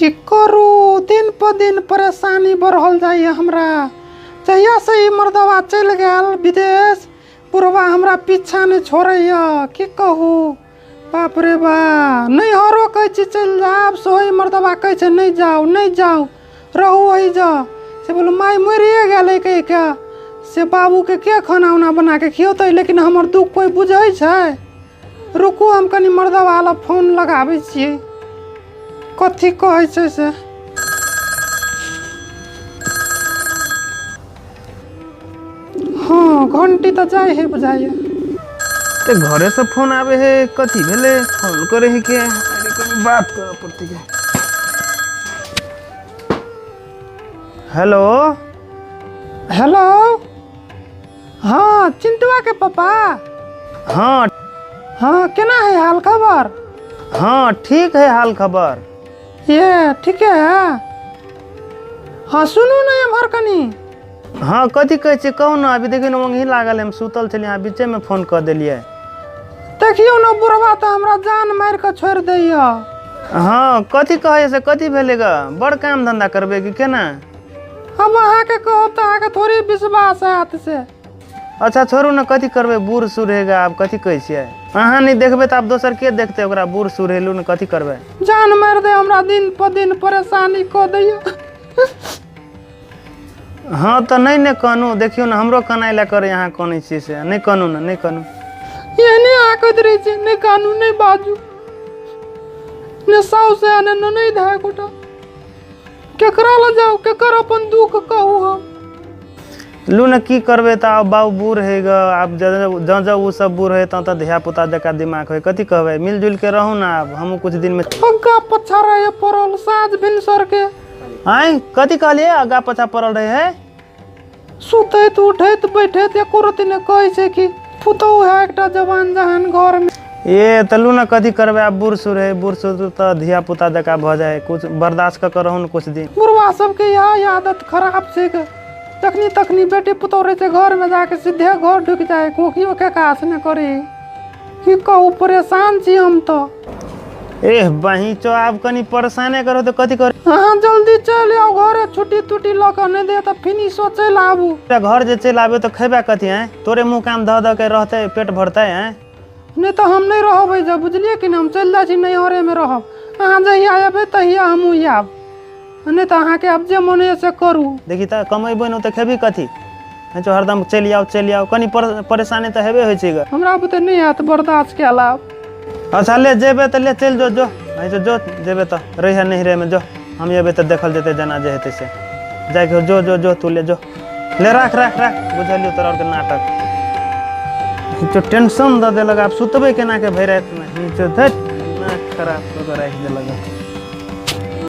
की करू, दिन पर दिन परेशानी बढ़ल जाइए हमरा। जहियासँ ई मर्दबा चलि गेल विदेश, बुढ़बा हमरा पीछा नहि छोड़ैए। की कहू, बाप रे बा, नैहरो कहै छी चलि जायब, सेहो ई मर्दबा कहै छै नहि जाउ नहि जाउ, रहू एहिजऽ। से बोलू माय मरिए गेलै कहिके से बाबूके के खाना उना बनाके खियौतै, लेकिन हमर दुख कोइ बुझै छै? रुकू, हम कनि मर्दबा लग फोन लगाबै छियै, कथी कहै छै से। हँ, घंटी तऽ जाइ है बुझाइए। ते घरे से फोन आवे है, कथी भेलै फोन करे है के? अरे कनि बात करऽ पड़तै के। हेलो। हेलो, हाँ चिंटुआ के पापा। हाँ। हाँ, केना है हाल खबर? हाँ ठीक है हाल खबर। ये ठीक है। हाँ सुनू ने एम्हर कनी। हाँ कथी कहै छियै कहू ने। अभी देखियौ ने ओंघी लागल है, हम सुतल छलियै, अहाँ बीचेमे फोन कऽ देलियै। देखियौ ने बुढ़वा तऽ हमरा जान मारि कऽ छोड़ि दैया। हाँ कथी कहै से, कथी भेलै ग? बड़ काम धंधा करबै कि केना? हम अहाँके कहब तऽ अहाँके थोड़ी विश्वास हैत से। अच्छा छोड़ू ने, कथी करबै, बूढ़ सूढ़ हे ग, आब कथी कहै छियै? अहाँ नहि देखबै तऽ आब दोसर के देखतै ओकरा? बूढ़ सूढ़ हेलू ने, कथी करबै? जान मारि दे हमरा, दिन पर दिन परेशानी कऽ दैया। हाँ तऽ नहि ने कानू, देखियौ ने हमरो कनाइ लए करै, अहाँ कानै छियै से नहि कानू ने, नहि कानू। एहने अहाँ कहैत रहै छियै नहि कानू नहि बाजू, ने साउस है ने ननैद है एकोटा, केकरा लग जाउ, केकर अपन दुख कहू हम? लू ने की करबै तऽ आब बाबू बूढ़ है ग, आब जँ जँ ओ सब बूढ़ है तँ तऽ धियापुता जकाँ दिमाग होइ, कथी कहबै? मिलजुलि के रहू ने, आब हमहूँ कुछ दिनमे। अग्गा पछा रहे पड़ल साँझ भिनसर के। आँय कथी कहलियै? आगा पाछा पड़ल रहे है? सुतैत उठैत बैठैत एको रत्ती नहि कहै छै कि पुतहु है एकटा जवान जहान घर में। ए तऽ लू ने कथी करबै, आब बूढ़ सूढ़ है, बूढ़ सूढ़ तऽ धियापुता जकाँ भऽ जाइ है, कुछ बर्दाश्त कऽ के रहू ने कुछ दिन। बुढ़वा सबके इएह आदत खराब छै गे, जखनी तखनी बेटी पुतहु रहै छै घर में जाके सीधे घर ढुकि जाइ, कोखियो के काज नहि करी। की कहू, परेशान छी हम तऽ। एह बही चो, आब कनि परेशाने करो तऽ कथी कर? अहाँ जल्दी चलि आउ घरे, छुट्टी तुट्टी लऽ कऽ नहि दे तऽ फिनिशो चलि आबू। घर जे चलि आबे तऽ खेबै कथी? हैं तोरे मुँह कान धऽ धऽ के रहतै, पेट भरतै? हैं नहि तऽ हम नहि रहबै जब, बुझलियै कि नहि? हम चलि जाइ छी, नैहरेमे रहब। अहाँ जहिया अयबै तहिया हमहूँ आयब, नहि तऽ अहाँके आब जे मोन होइए से करू। देखी तऽ कमेबै ने तऽ खेबही कथी? हैं चो हरदम चलि आउ चलि आउ, कनि परेशानी तऽ हेबे होइ छै ग। हमरा बुते नहि हैत बर्दाश्त कयल आब। अच्छा ले जेबै तऽ ले चलि जो, जो हैं चो जो, जेबै तऽ रहिहे नैहरेमे, जो हम एबै तऽ देखल जेतै जेना जे हेतै से। जाइके हो, जो जो जो तू ले जो, ले राख राख राख, बुझलियौ तोरा आरके नाटक। हिचो टेंशन दऽ देलक, आब सुतबै केना के भरि रातिमे? हिचो धत दिमाग खराब कऽ के राखि देलक।